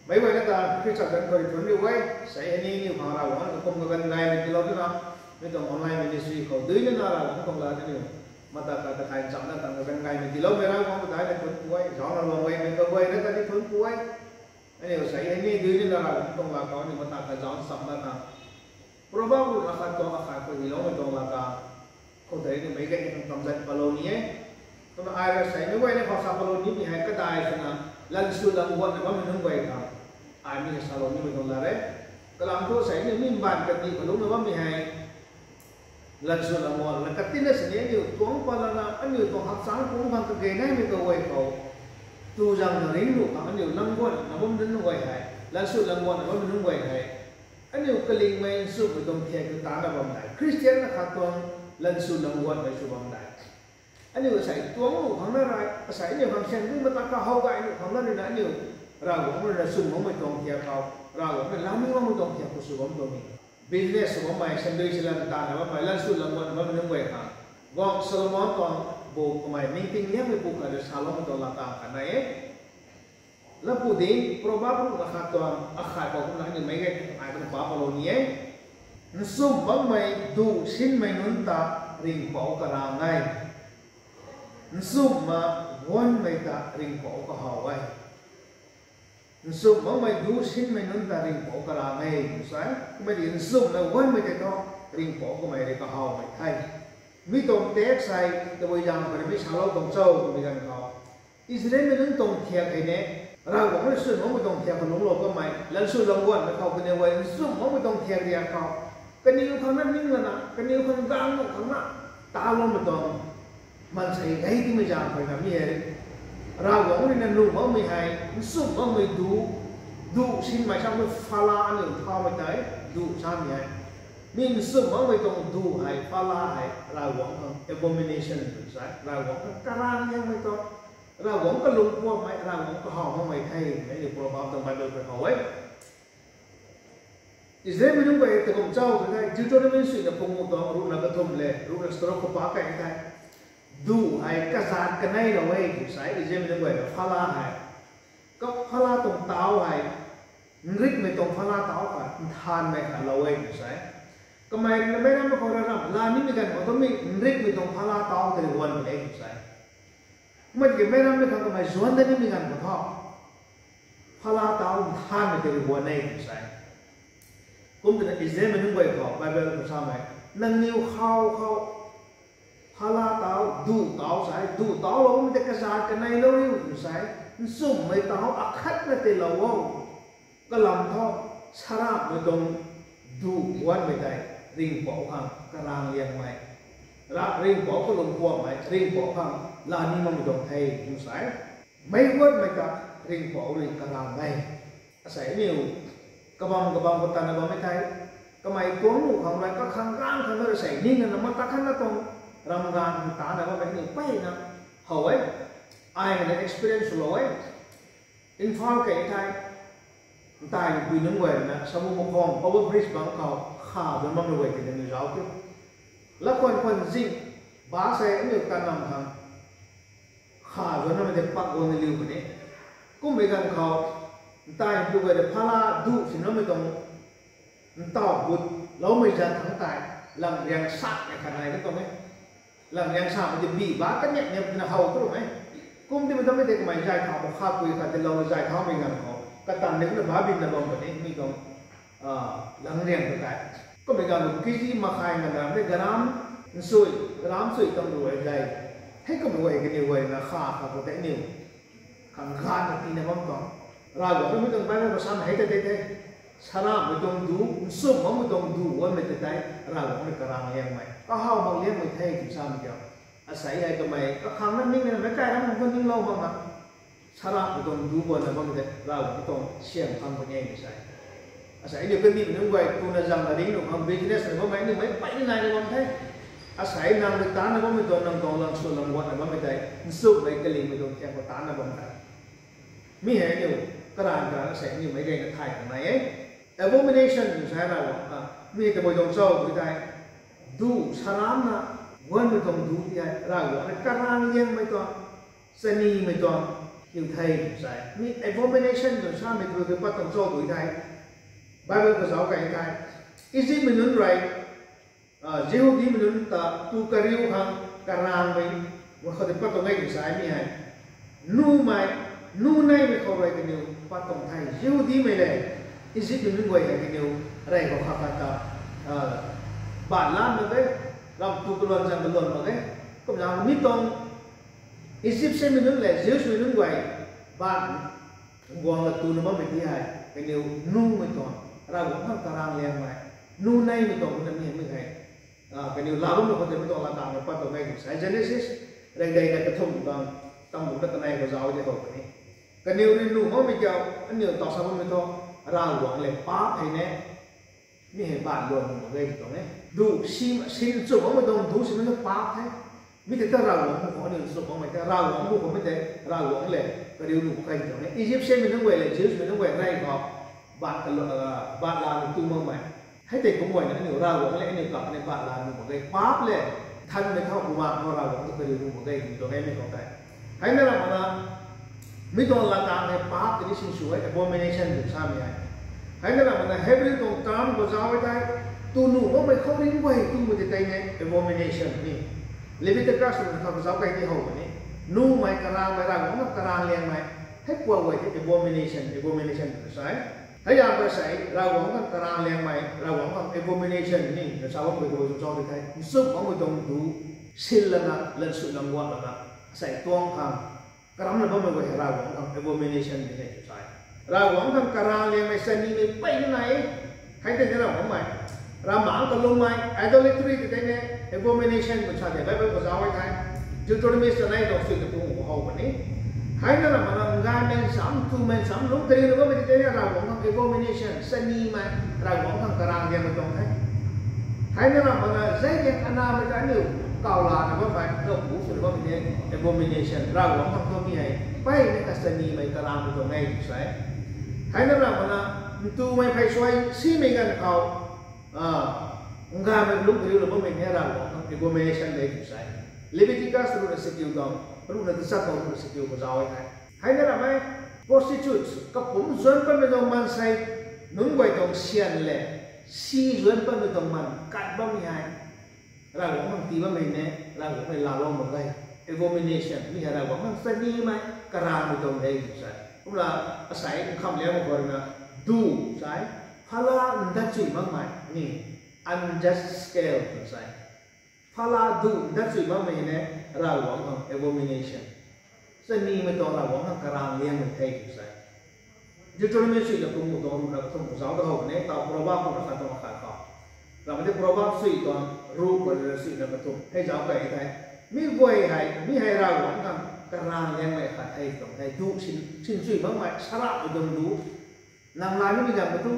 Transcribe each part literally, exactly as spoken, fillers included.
Meic guayna ta Khrista zanc khou rui thunc riu e, sei hei ni aniu khang Ravguangc tuang kum kaganv gaymei tiilou twna, mi tuang online ministry khou dui nina Ravguangc tuang lat aniu mata khat ta thay chamna tang kaganv gaymei tiiloumei Ravguangc ta daina thunc pu e, zaucna luang gaymei kaguayna ta ni thunc pu e. Aniu sei hei ni dui nina Ravguangc tuang lat khou aniu mata khat zauc chamna tang Proverb ruhna khat tuang akhat khou hyloumei tuang lat ta khou tei ni meic guayna tuang tamzat palou ni e. Kumna ai rui sei meic guayna khou sa palou nimei hei kadai swna lansw lam guatna bammei nunc guay khang ai mi salou nimei tuang lat e. Kalam thu sei ni mi mbaanv kandih khou lungcna bammei hei lansw lam guatna katina sini aniu tuang patlana aniu tuang hakchang pumc khang kage naimei kaguay khou tu zangna ringc nuh khang aniu lam guatna bam nunc guay hei, lansw lam guatna bammei nunc guay hei aniu kalingmei nchumhmei tuang thiak khou tana bam dai. Khristian na khat tuang lansw lam guatmei sw bam dai. Aniu asei tuang nuh khang na rui, asei aniu khang sian dui mata kha how gay nuh khang na ruina aniu Ravguangc ruina chwn makmei tuang thiak khou, Ravguangc rui lam ni makmei tuang thiak khou sw bam tuang ni. Business sw bammei, sian dui silan tana bammei, lansw lam guatna bammei nunc guay khang Guangc Solomon tuang bu kamei ningting liangmei bu khat rui saloumei tuang lat ta khat nai e. Latpu ding Proverb ruhna khat tuang akhat khou kumna aniu meic guayna ai bana pa palou ni e. Nchumh makmei duh sinmei nunc ta ringhpouc karang e. Nchumhna guanmei ta ringhpouc kahaw e. Nchumh makmei duh sinmei nunc ta ringhpouc karang e, sa e. Kummei di nchumhna guanmei tei thu ringhpouc kamei rui kahawmei the. Mi tuang text hei tabui zaeng khou rui mi salou tuang cho twmei ganv khou, Israelmei nunc tuang thiak hei ne, Ravguangc rui chwn makmei tuang thiak khou lungclou kamei, lansw lam guatmei khou kaniw guay nchumh makmei tuang thiak riak khou, kaniw khang na ning lana kaniw khang gang nuh khang na taloumei tuang maansei gei timei zaeng khou na mi hei Ravguangc ruina lung makmei hei nchumh makmei duh, duh sinmei samei phala aniu thaumei tei duh samei hei. Mi nchumh makmei tuang duh hei, phala hei Ravguangc khang abomination tw sa e, Ravguangc khang karang liangmei tuang, Ravguangc kalung puammei, Ravguangc kahaw makmei the twmei ni Proverb tuang Bible khou how e. Israelmei nunc guay ta kum cho tw thei Deuteronomy suina pangu tuang ruhna kathumh le ruhna charuk khou pa kei thei, duh hei kazat kaneilou e tw sa e. Israelmei nunc guay ta phala hei, kaphala tuang tauc hei, nrikmei tuang phala tauc khat nthanmei khat lou e tw sa e. Kamei ruina meic rammei khou rui ram la nimei ganv khou thu mi nrikmei tuang phala tauc tei guan puni e tw sa e. Kumna tiki meic rammei khang kamei zuanc dat nimei ganv khou thu phala tauc nthanmei tei guan e tw sa e. Kum twna Israelmei nunc guay khou Bible khou samei, nangniw khou khou phala tauc, duh tauc sa e, duh tauc loumei tei kazat kaneilou riu tw sa e. Nchumhmei tauc akhatna tiilou o. Kalam thu, saramhmei tuang duh guanmei tei ringhpouc khang karang liangmei, ra ringhpouc kalung puammei, ringhpouc khang la ni makmei tuang the tw sa e. Meic guatmei ta ringhpouc rui karang e. Asei aniu kabam kabam khou tana bammei thei, kamei tuang nuh khang rui kakhang gang khang rui sei ningna mata khatna tuang ram gang tana bammei aniu mpeyna how e. Ai hana experience swlou e. Imphal kei thei, ntai pui nunc guay ruina Samu Makhong power bridge bangc khou kha bam bammei guay tei nangniw zauc tu. Lakhwan khwan zing, bus hei aniu tat nam khang kha zuanc namei tei pak guangna liu puni. Kummei ganv khou, ntai pui guay rui phala duh sin namei tuang, ntaw gut loumei zat khang tei, lang riang sakmei khat nai na tuang e. Lang riang sakmei tei bi ba kaniak niak twna how tu e. Kum timei tamei tei kamei zay thau khou kha pui khat tei lou zay thaumei ganv khou katan ni kumna ba binna bam puni mi tuang, lang riang ta tei. Kummei ganv khou kg makhai nganv ram tei garam nsui, garam sui tuang ru e zay. Hei kummei guay kaniw guay na kha kha khou tei aniu khang ganv na tina bam tuang. Ravguangc mei tuang Bible khou sam hei tei tei tei, saramhmei tuang duh, nchumh makmei tuang duh guanmei tei tei Ravguangc rui karang liangmei, kahaw mak liangmei the tw samei kiu. Asei hei kamei kakhang na ningna meic kai ram khang tu ninglou makna, saramhmei tuang duh guanna bammei tei Ravguangc tuang siam khang puni e mei sa e. Asei aniu kandihmei nunc guay twna zangna ringc nuh khang business na bammei aniu meic mpeyna naina bam the. Asei nang rui tanna bammei tuang, nang tuang lansw lam guatna bammei tei nchumhmei kalingmei tuang thiak khou tanna bam the. Mi hei aniu karanv karanv asei aniu meic guayna thay khang nai e. Abomination tw sa e Ravguangc ta, mi hei tabui tuang cho tw thei, duh saramhna guanmei tuang duh ti hei Ravguangc rui karang liangmei tuang, chanimei tuang, Kiu the, sai. Mi abomination tw samei tu tu pat tuang cho tu the. Bible khou zauc kei the. Egyptmei nunc rui, Jihudimei nunc ta tu kariu khang karangmei, khou tei pat tuang e tw sa mi hei. Numei, nu neimei khou rui kaniw pat tuang the. Jihudimei le Egyptmei nunc guay hei kaniw rey khou khat khat ta, baanv lan mak ge, ram tu kaluan zang kaluan mak ge. Kumna mi tuang Egyptmei nunc le Jewsmei nunc guay baanv guang la tuna bammei ti hei kaniw numei tuang, Ravguangc khang karang liangmei, nu neimei tuang kumna mi hei mi hei kaniw laa bammei khou tei mi tuang latkaeng rui pat tuang e tw sa. Genesis rey dei na kathumh tuang, tam kumna kanei khou zauc de how puni. Kaniw rui nuh makmei kiu, aniu taw sa bammei thu, Ravguangc le paap hei ne, mi hei baanv luan nuh mak ge tw tuang e. Du si, sin chum makmei tuang du simei thu paap the. Mi tei ta Ravguangc bu khou aniu chum makmei tei, Ravguangc bu khou mi tei, Ravguangc le kariu nuh mak khe tw tuang e. Egyptmei nunc guay le Jewsmei nunc guay rey khou baanv kalu, baanv lan tu makmei. Hei tei kum guayna aniu Ravguangc le aniu kap ni baanv lan nuh mak ge. Paap le, thanmei thau kumna khou Ravguangc ta kariu nuh mak ge tw tuang e mi khou tei. Hei na ram na, mi tuang latkaeng hei paap tini sinsw e, abomination tw samei hei. Hei na ram na Hebrew tuang term khou zauc e thei, tu nuh makmei khou ring guay tumei tei tei ne abomination ni. Leviticus rui na khou zauc kei ti how puni. Numei, karangmei, Ravguangc khang karang liangmei, hei pua guay tei abomination, abomination tw sa e. Hei zaeng khou sei, Ravguangc khang karang liangmei, Ravguangc khang abomination ni tw sa bammei khou zauc di the. Nchumh makmei tuang du, sin lana, lansui lam guat lana, sei tuang khang karamna bammei guay hei Ravguangc khang abomination ni the tw sa e. Ravguangc khang karang liangmei chanimei peyna nai e. Hei tei na ram makmei, ravmaengc kalummei, idolatry tei tei ne abomination tw sa de, Bible khou zauc e thei. Deuteronomy chanei tuang sui na pung khou how puni. Hei na ram na, ngaymei sam, tumei sam, lungc kariuna bammei tei tei ne Ravguangc khang abomination, chanimei, Ravguangc khang karang liangmei tuang the. Hei na ram na, zei liang anamei ta aniu kaw lana bammei, kaw pu swna bammei tei abomination, Ravguangc khang thu mi hei peyna kachanimei, karangmei tuang e tw sa e. Hei na ram na, ntumei phey suai simei ganv khou, ngaymei lungc kariuna bammei hei Ravguangc khang abomination de tw sa e. Leviticus rui na sikiu tuang, rui na tachat tuang rui na sikiu khou zauc e thei. Hei na ram e, prostitutes, kapumc zuanc patmei tuang maansei nunc guay tuang syan le, si zuanc patmei tuang man kat bammei hei Ravguangc khang tii bammei ne, Ravguangc mei laalou mak ge. Abomination, mi hei Ravguangc khang chanimei, karangmei tuang de tw sa e. Kumna, asei nkham liangmei khou rui na, du sa e, phala ndat chui makmei ni, unjust scale tw sa e. Phala du ndat chui makmei ne, Ravguangc khang abomination, chanimei tuang, Ravguangc khang karang liangmei the tw sa e. Deuteronomy sui na pung khou tuang rui na kathumh khou zauc da how puni, taw Proverb khou na khat tuang khat khou. Ramei tei Proverb sui tuang rui khou rui na sui na kathumh hei zauc kei thei. Mi guay hei, mi hei Ravguangc khang karang liangmei khat the tuang the, du sin, sin chui makmei, saramhmei tuang du. Nang laa nimei ganv khou tu,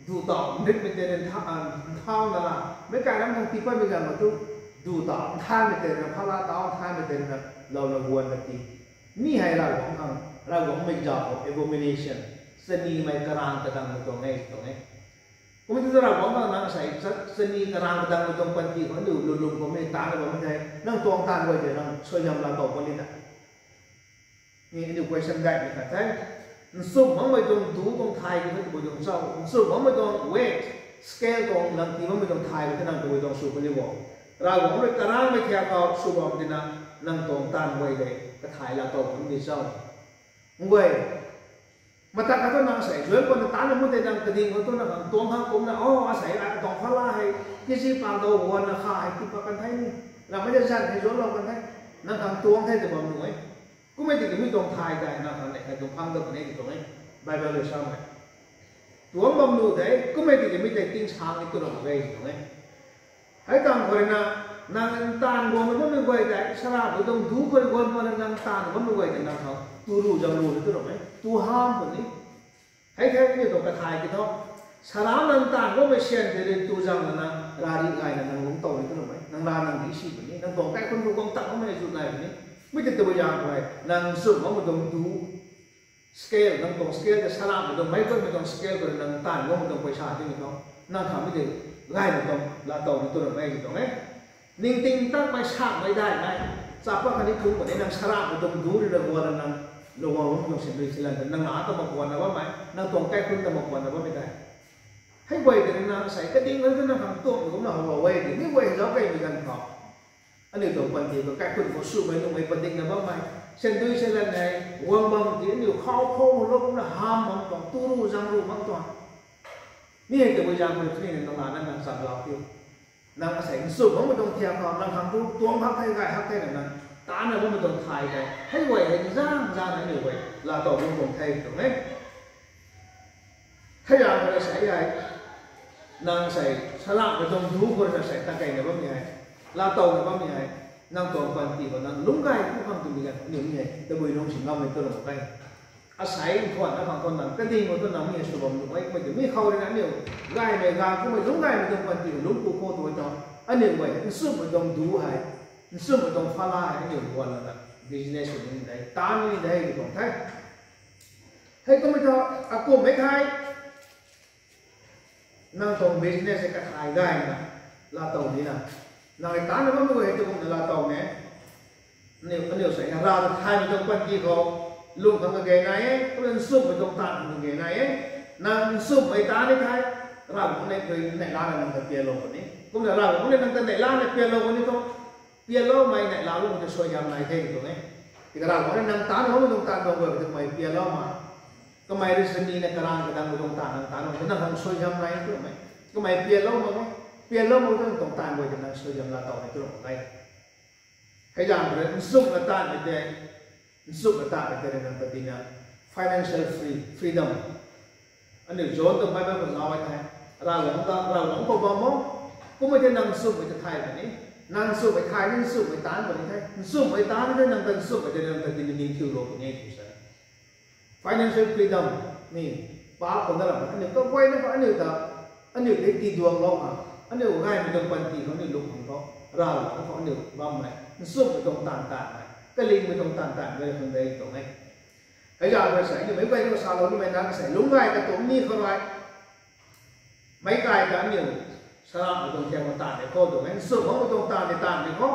du taw nritmei tei rui ntha-, nthauna la, meic kai ram khang tii patmei ganv khou tu, du taw nthanmei tei rui na, phala taw nthanmei tei rui na, louna guanna tii. Mi hei Ravguangc khang, Ravguangc mei zauc khou abomination, chanimei, karang kadangmei tuang e tuang e. Kum tu Ravguangc khang nang sei cha-, chani karang kadangmei tuang panty khou aniu lwnlung khou mei taanc bam the, nang tuang taanv guay tei nang suaihiam laa tow puni na. Ni aniu question daihmei khat the. Nchumh makmei tuang du tuang thay khou tabui tuang cho, nchumh makmei tuang weight, scale tuang nang tii bammei tuang thay khou tei nang tabui tuang sw puni bo. Ravguangc rui karangmei thiak khou sw bam tina, nang tuang taanv guay tei kathay laa tow puni cho. Nguay, matak khat thu nang sei zuanc patna taanc bam tei nang kading khou tu nang khang tuang khang kumna, o, asei rai katuang phala hei, kg pang dou guanna kha hei tii pat kan the ni. Ramei tei zan hei zuanclou kan the. Nang khang tuang the tw bam nuh e. Kummei tiki mi tuang thay tei nang khang neih khat tuang phang dat puni tw tuang e. Bible rui samei, tuang bam nuh de, kummei tiki mi tei tingsaeng ni tu ram mak ge tw tuang e. Hei tang khou rui na, nang ntaanv guangna bammei guay tei, saraamhmei tuang du khou rui guang patna nang ntaanv bammei guay tei nang khang tu ru zang ru ni tu ram e, tu harm puni. Hei the aniu tuang kathay ki thu, saraamh nang ntaanv bammei syan tei rui tu zang lana, ravri gayna nang lungc tow ni tu ram e, nang rav nang ri si puni, nang tuang kaikhunc tu guang tak bammei zu nai puni. Mi tei tabui zaeng khou rui, nang nchumh makmei tuang du scale, nang tuang scale tei saraamhmei tuang, meic guaymei tuang scale khou rui nang ntaanv bammei tuang poisa tingmei tuang, nang khang mi tei gayna tuang laa tow ni tu ram e tw tuang e. Ningting takmei, sakmei daihmei, chapa khatni phungc khatni nang saraamhmei tuang du rui na guang la nang Lung a lung tuang sindui silan ta nang a ta makuanna bammei, nang tuang kaikhun ta makuanna bammei tei. Hei guay tei na asei kading na tu nang khang tuang kumna how e di, mi guay zauc kaimei ganv khou aniu tuang panty khou kaikhun khou swmei nunmei padikna bammei, sindui silan hei guang bam ti aniu khou khou lou kumna ham bam tuang, turu zang ru bam tuang. Mi hei tabui zang khou ni nang a na nang cham lau tiu. Nang asei nchumh bammei tuang thiak khou nang khang tu tuang hak thei gay hak thei na nang taanna bammei tuang thay tei hei guay hei zang zang na aniu guay laatow bam tuang the tuang e. Hei zang khou asei hei, nang sei salakmei tuang du khou na sei ta keyna bammei hei, laatowna bammei hei, nang tuang panty khou nang lungc gay tu khang twmei ganv aniu mi hei tabui nung si ngammei tu lou e. Asei nkhwan na khang khou nang kading khou tu nang mi hei sw bam nuh e, kumei tu mi khou rui na aniu gaymei gang kummei lungc gaymei tuang panty khou lungc ku khou tu e tuang, aniu guay nchumhmei tuang du hei, nchumhmei tuang phala hei aniu guan lana business sw ni de, taanv ni de tuang the. Hei kummei thu, akumhmei thei nang tuang business hei kathay gayna laatow nina, nang hei taanna bammei guay hei tu kumna laatow ne. Aniu, aniu sei Rav ta thaymei tuang panty khou lung khang kage nai e, kumna nchumhmei tuang taanv khang kage nai e. Nang nchumhmei taanv ni thei, Ravguangc ni rui neihlana nang ta pialou puni. Kumna Ravguangc ni nang ta neihlana pialou puni thu, pialoumei neihlalou ta suaihiam nai the tuang e. Tiki Ravguangc ni nang taanna bammei tuang taanv tuang guay ta kamei pialou ma, kamei rui sini na karang kadang tuang taanv nang taanna nang khang suaihiam nai tuang e. Kamei pialou mak e, pialou mak tuang taanv guay ta nang suaihiam laatow ni tuang e. Hei zang khou rui nchumhna taanvmei tei, nchumhna taanvmei tei rui nang ta tina financial free, freedom. Aniu John tuang Bible khou zauc e thei, Ravguangc ta, Ravguangc khou bam o, kummei tei nang nchumhmei ta thay puni, nang nchumhmei thay ni nchumhmei taanv puni the, nchumhmei taanv tei nang ta nchumhmei tei nang ta tina ningthiulou puni tw sa. Financial freedom ni, pa khou na ram aniu kaguayna khou aniu ta, aniu tei tiduanglou khang, aniu gaymei tuang panty khou aniu lung khang thu, Ravguangc khou aniu bammei nchumhmei tuang taanv taanvmei, kalingmei tuang taanv taanvmei khang de tuang e. Hei zang khou sei aniu meic guay khou salou nimei na sei lungc gay katuang ni khou rui meic kai ta aniu salakmei tuang thiak khou taanv de khou tuang e, nchumh bammei tuang taanv de taanv de khou.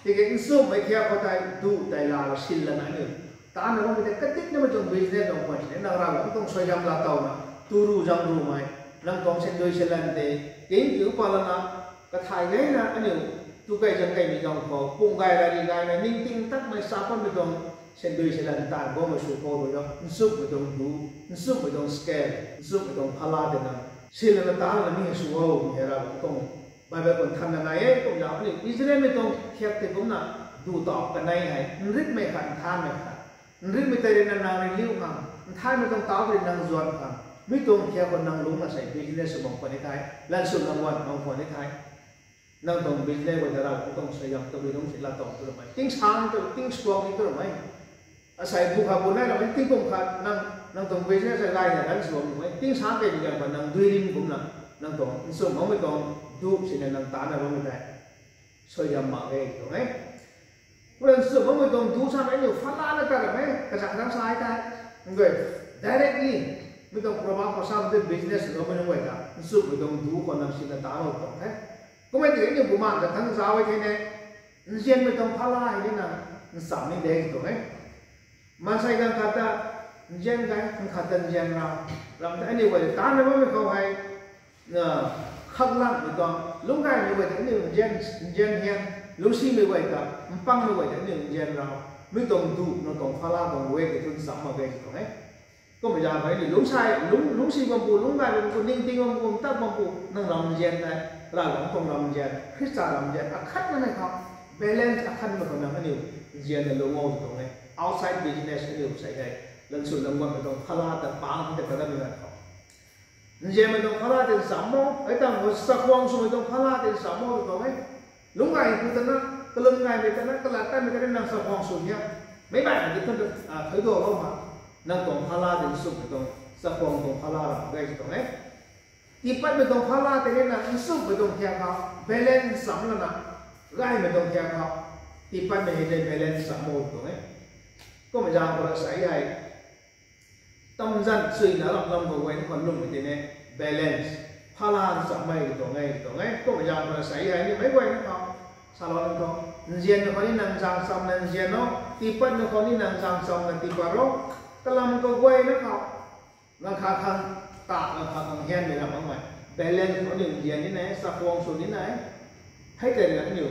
Tiki nchumhmei thiak khou tei duh tei laa la sin lana aniu taanna bammei tei kadiknamei tuang business tuang khwan sini nang Ravguangc tuang suaihiam laatowna, turu zang rumei, nang tuang sindui silan tei king kiu pat lana, kathay gayna aniu tu kei zang keimei tuang khou pung gay rari gaymei ningting takmei sa pammei tuang sindui silan taanv bammei sw khou rui na nchumhmei tuang du, nchumhmei tuang scale, nchumhmei tuang phala tei nang sin lana taanna mi sw o, mi hei Ravguangc tuang Bible khou nthanna nai e. Kumna aniu Israelmei tuang thiak tei kumna duh tau kanei hei nritmei khat, nthanmei khat, nritmei tei rui na nang rui liu khang, nthanmei tuang tau tei rui nang zuan khang, mi tuang thiak khou nang lungcna sei business sw bam khwan ni the, lansw nang guan bam khwan ni the. Nang tuang business guay ta Ravguangc tuang suaihiam tabui nung si laatow tu ramei, tingsang tu, tingsuang ni tu ramei. Asei bu khat bu nai ramei, tingkum khat nang, nang tuang business a gayna run sw bam nuh e, tingsang kei bi ganv khou nang dui rim kumna, nang tuang nchumh makmei tuang du sina nang taanna bammei tei suaihiam mak e tuang e. Kumna nchumh makmei tuang du samei aniu phalana tat ramei, kazanc dang sa e tei, nang guay directly mi tuang proverb khou samei tei business sw bammei nunc guay ta nchumhmei tuang du khou nang sina taanclou tuang the. Kummei tiki aniu bumaengc ta thangc zauc e thei ne, nzianmei tuang phala hei ni nang ncham ni de tuang e. Maansei ganv khat ta nzian gay, ganv khat ta nzian rau, ram ta aniu guay taanna bammei khou hei, na, khaklanhmei tuang lungc gaymei guay ta aniu nzian, nzian hian, lungcsimei guay ta, mpangmei guay ta aniu nzian rau, mi tuang du, nang tuang phala tuang guay tei thu ncham mak ge tuang e. Kummei zaeng khou aniu lungcsai, lung, lungcsi bam pu, lungc gay bam pu, ningting bam pu, ntak bam pu, nang ram nzian tei, Ravguangc tuang ram nzian, Khrista ram nzian akhatna nei khou, balance akhatmei khou nang aniu nzianna lungc o tuang e. Outside business aniu sei hei, lansw nang guanmei tuang phala ta pang ta kadammei ganv khou, nzianmei tuang phala tei ncham o, hei tangv khou chakhwang swmei tuang phala tei ncham o tuang e. Lungc gay pu tana, kalum gaymei tana, kalat tatmei tana nang chakhwang sw ni a, meic baihmei tei tana, theiduaklou ma, nang tuang phala tei nchumhmei tuang, chakhwang tuang phala ram gay tuang e. Tiipatmei tuang phala tei ni nang nchumhmei tuang thiak khou balance ncham lana, gaymei tuang thiak khou tiipatmei hei tei balance ncham o tuang e. Kummei zaeng khou rui sei hei, tamzan chuina ram lam khou guay ni khwan lwmmei tei ne, balance, phala nchammei tuang e, tuang e. Kummei zaeng khou rui sei hei ni meic guay ni khou salou nang thu, nzianmei khou ni nang zaeng chamna nzian o, Tiipatmei khou ni nang zaeng chamna tiipat ro. Kalam kaguayna khou, nang kha khang ta, nang kha khang hianmei ram makmei balance khou aniu nzian ni nai, chakhwang sw ni nai. Hei tei na aniu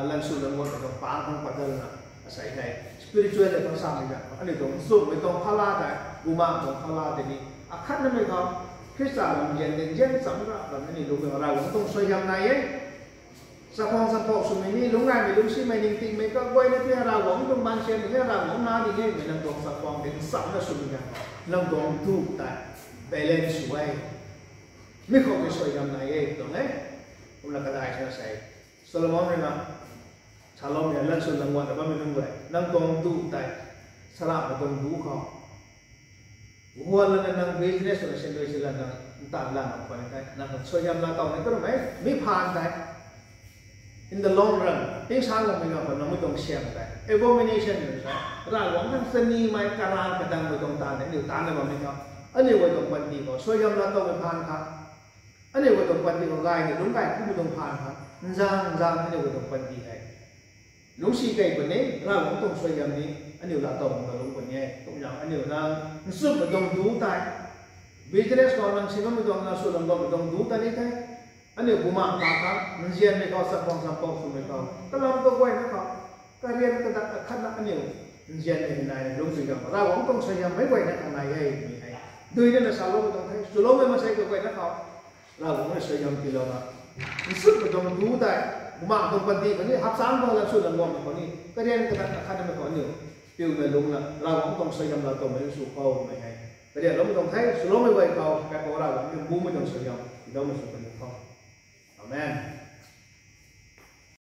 lansw languan khou tuang pang khang pat dalna, asei hei spiritual le khang samei na aniu tuang nchumhmei tuang phala tei, bumaeng tuang phala tei ni akhatnamei khou Khrista lam nzian, nzian cham ra bam aniu lungc Ravguangc tuang suaihiam nai e. Chakhwang champou swmei ni, lungcgaymei lungcsimei ningtingmei kaguayna ti Ravguangc tuang maansian ni, Ravguangc na ni e, mei nang tuang chakhwang tei nchamna swmei na, nang tuang duh tei balance sw e. Mi khou tei suaihiam nai e tuang e. Kumna kadai sa sei, Solomon rui na, Solomon rui lansw languan na bammei nunc guay, nang tuang duh tei, saramhmei tuang duh khou guan lana nang business na syan rui si lana nang ntan lana khwan tei nang suaihiam laa tow ni tu ramei, mi phaan tei in the long run tingsaengloumei ganv khou nangmei tuang siam tei abomination rui sa, Ravguangc khang chanimei, karan kadangmei tuang taanv tei aniu taanna bammei khou, aniu guay tuang panty khou suaihiam laa towmei phaan kha, aniu guay tuang panty khou gay ni lungc gay kumei tuang phaan kha, nzaeng nzaeng aniu guay tuang panty hei lungcsi kei puni, Ravguangc tuang suaihiam ni aniu laa tow mak ta lungc puni e. Kumna aniu na nchumhmei tuang duh tei, business khou nang si bammei tuang, nang sw lam bammei tuang duh ta ni the. Aniu bumaeng ta kha nzianmei khou, chakhwang champou swmei khou, kalam kaguayna khou, karian kadat akhatna aniu nzianmei hei nai lungcsi ganv Ravguangc tuang suaihiam meic guayna khang nai e twmei hei duina na saloumei tuang the. Swloumei maansei kaguayna khou Ravguangc rui suaihiam tiilouna, nchumhmei tuang duh tei, bumaeng tuang panty khou ni, hapchang tuang lansw languanmei khou ni, karian kadat akhatnamei khou aniu piuna lungcna Ravguangc tuang suaihiam laa towmei sw khou mei hei karianloumei tuang the. Swloumei guay khou kaipouc Ravguangc rui bumei tuang suaihiam tiiloumei sw kaniw khou